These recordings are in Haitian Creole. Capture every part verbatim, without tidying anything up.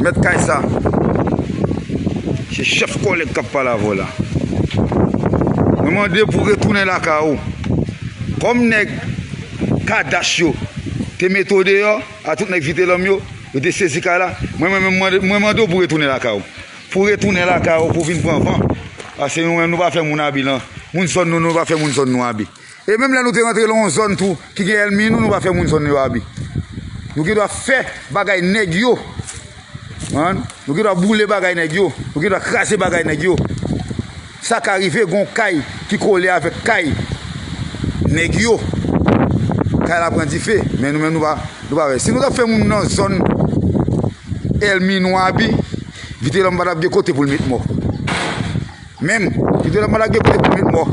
Mèt kay sa, se chèf kòlèg k ap pale avè w la. Mwen mande w pou retounen lakay ou. Kòm nèg Kadash yo te mete w deyò, a tout nèg Vitelòm yo, yo te sezi kay la, mwen, mwen, mwen, mwen mande w pou retounen lakay ou. Pou retounen lakay ou, pou vin pran van. Paske nou menm, nou pa fè moun abi lan. Moun zòn nou, nou pa fè moun zòn nou abi. E menm lè nou te rantre nan yon zòn tou ki gen ènmi nou, nou pa fè moun zòn yo abi. Nou gen dwa fè bagay nèg yo. Konprann? Nou gen dwa boule bagay nèg yo. Nou gen dwa kraze bagay nèg yo. Sa ka rive, gen yon kay ki kole avèk kay nèg yo. Kay la pran dife, men nou menm nou pa, nou pa wè. Si nou t ap fè moun nan zòn ènmi nou abi, Vitelòm pa t ap gen kote pou l met mò. Menm, Vitelòm pa t ap gen kote pou l met mò.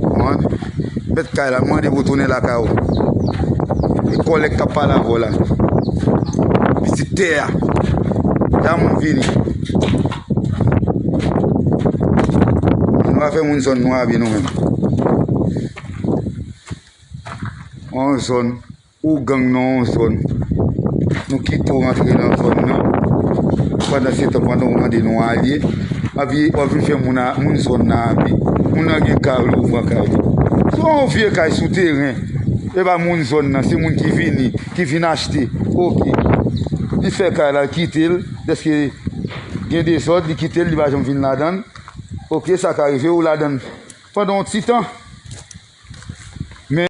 Konprann? Mèt kay la, mande pou tounen lakay ou. E kòlèg k ap pale avè w la. Pitit tè a. Kay moun vini. Nou pa fè moun zòn nou abi nou menm. Yon zòn, ou gang nan yon zòn. Nou kite w rantre nan zòn nan. Pandan se tan, pandan w mande nou alye, w ap vin fè moun a, moun zòn nan abi. Moun nan gen kay, ou pran kay li. Se yon vye kay sou teren. E pa moun zòn nan, se moun ki vini, ki vin achte. Oke. Li fè kay la, l kite l. Dèske gen dezòd, li kite l, li pa janm vin ladan l. Oke, sa ka rive, ou ladan l pandan yon ti tan.